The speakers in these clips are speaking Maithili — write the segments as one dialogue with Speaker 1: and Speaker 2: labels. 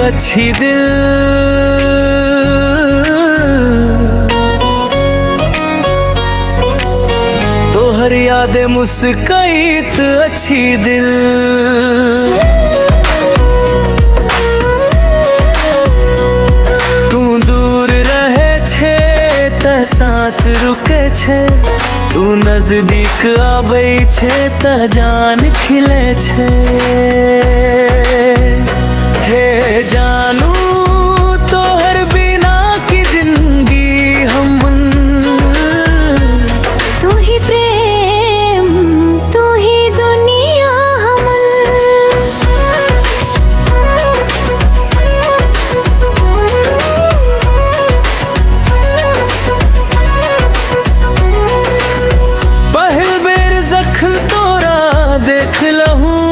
Speaker 1: अछि दिल। तोहर याद मुस्काइत अछि दिल। तू दूर रहे छे त सांस रुके छे, तू नजदीक आबै छे त जान खिले छे। हे जानू तोहर बिना की जिंदगी हम,
Speaker 2: तू ही प्रेम तू ही दुनिया हमन।
Speaker 1: पहिल बेर जखन तोरा देखलहूँ,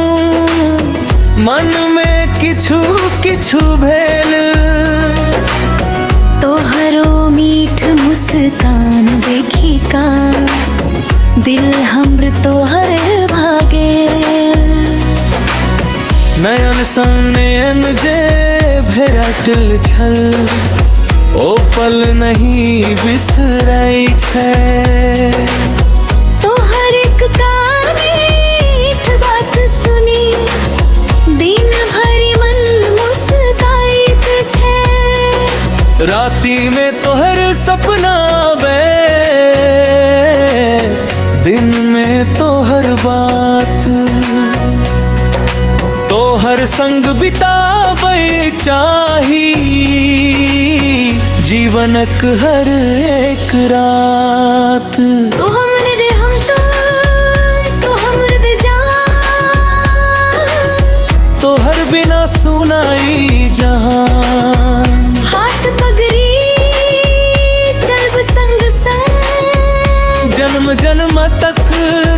Speaker 1: मन में किछु किछु भेल।
Speaker 2: तोहरो मीठ मुस्कान देखी का दिल हमर तोहर भागे।
Speaker 1: नयन सन नयन जे भेटल छल, ओ पल नहीं बिसरै छै।
Speaker 2: तोहर एक मीठ बात सुनी दिन भरि मन मुस्काइत छै।
Speaker 1: राती में तोहर सपना आवे, दिन में तोहर बात। तोहर संग बिताबै चाही जीवनक हर एक रात।
Speaker 2: तू हमर रे हम तो हमर बेजान,
Speaker 1: तोहर बिना सुनाई जहान।
Speaker 2: हाथ पगड़ी चलब संग संग,
Speaker 1: जन्म जन्म तक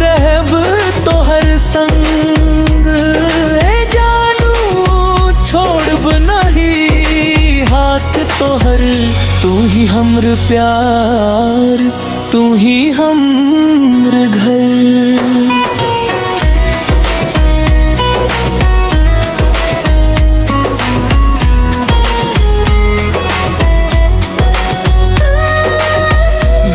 Speaker 1: रहब तोहर संग। ए जानू छोड़ब नहीं हाथ तोहर, तू ही हमर प्यार तू ही हमर घर।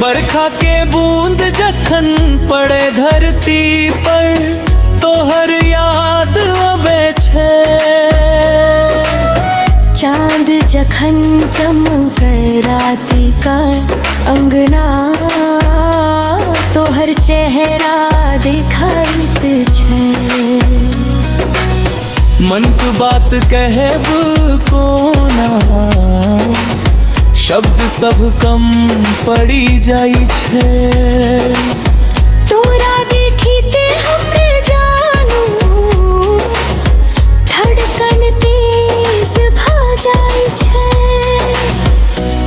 Speaker 1: बरखा के बूंद जखन पड़े धरती पर, तोहर याद अबै छै।
Speaker 2: चांद जखन चमकै राति का अंगना, तोहर चेहरा देखाइत छै।
Speaker 1: मन के बात कहब कोना, शब्द सब कम पड़ी जाई छे।
Speaker 2: तोरा देखिते हमरे जानू धड़कन तेज भ जाइ छै।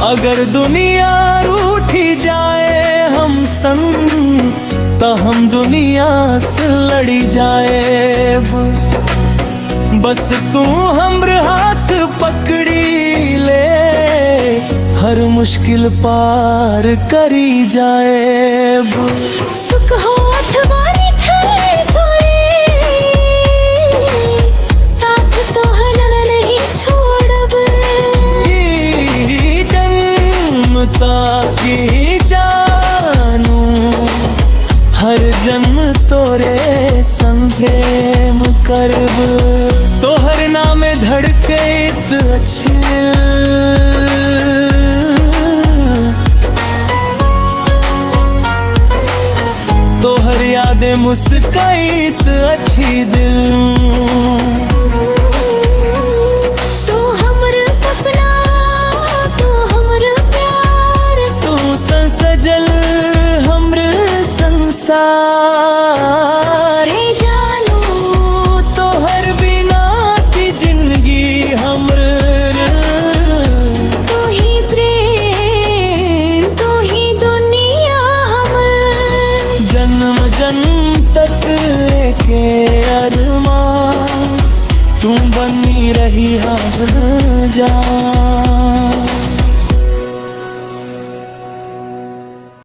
Speaker 1: अगर दुनिया रूठी जाए हम संग, तो हम दुनिया से लड़ी जाए। बस तू हमर हाथ पकड़ी ले, हर मुश्किल पार करी जाए।
Speaker 2: सुख हो अथवा साथ तोहर नहीं छोड़ब।
Speaker 1: ई जन्म ताकी जानू, हर जन्म तोरे संग प्रेम करब। तोहर नाम धड़कैत अछि, तोहर याद मुस्काइत अछि दिल।